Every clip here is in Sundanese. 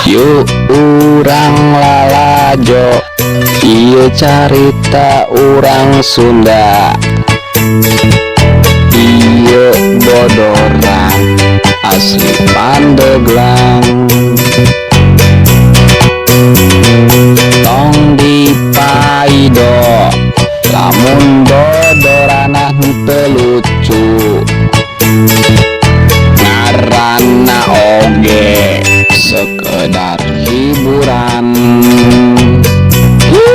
Yuk urang lalajo, ieu carita urang Sunda. Ieu bodoran asli Pandeglang. Tong dipaido lamun bodoranna henteu lucu, ngaranna oge sekedar hiburan. Hi.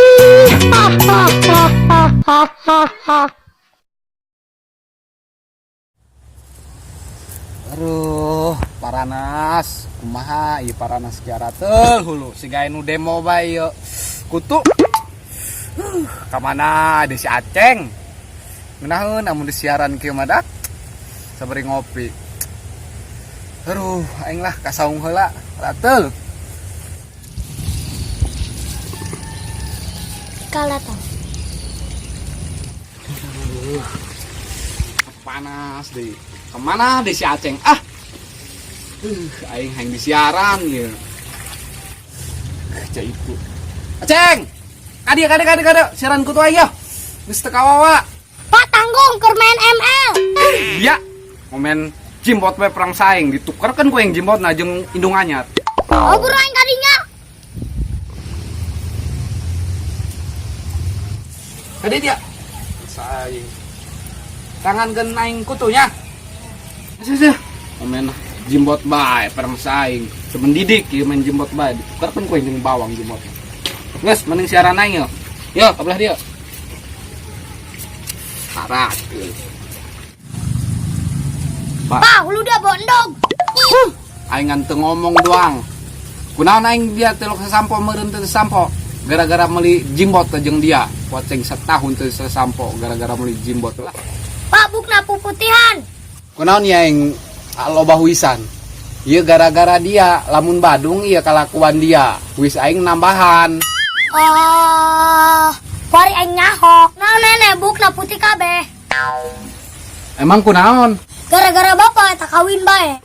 Aduh, paranas. Kumaha ieu paranas kiarateul hulu siga nu demo bae ieu. Kutu. Ka mana deui si Aceng? Ngeunaheun amun disiaran kieu mah dak. Sabari ngopi. Aduh, aing lah ka saung heula, rateul. Kalata. Panas deui. Kemana deui si Aceng? Ah. Aing hayang disiaran ieu. Cai itu. Aceng! Kadieu, kadieu, kadieu, kadieu, siaran kutu aing yeuh. Geus teu kawawa. Pak, tanggung keur main ML. Dia momen jimbot we perang saing ditukerkeun ku yang jimbotna jeung indung anyar. Oh, buru aing kadinya. Kadieu dia. Saing. Tangankeun aing kutunya. Geus geus. Momen jimbot bae perang saing. Semendidik ieu main jimbot bae ditukerkeun ku yang jeung bawang jimbotna. Geus mending siaran aing yeuh. Yo, ka belah dieu. Harakeun. Pak. Pak, hulu dia bondog. Aing ngan teu ngomong doang. Kunaon aing dia teu sasampo meureun teu sasampo? Gara-gara meuli jimbot teh jeung dia. Poceng setahun teu sasampo gara-gara meuli jimbot lah. Pak, bukna puputihan. Kunaon ya aing loba huisan? Ieu gara-gara dia, lamun badung ieu kalakuan dia. Huis aing nambahan. Oh, kuari aing nyaho. Naon nenek bukna putih kabeh. Emang kunaon? Gara-gara bapak eta kawin bae.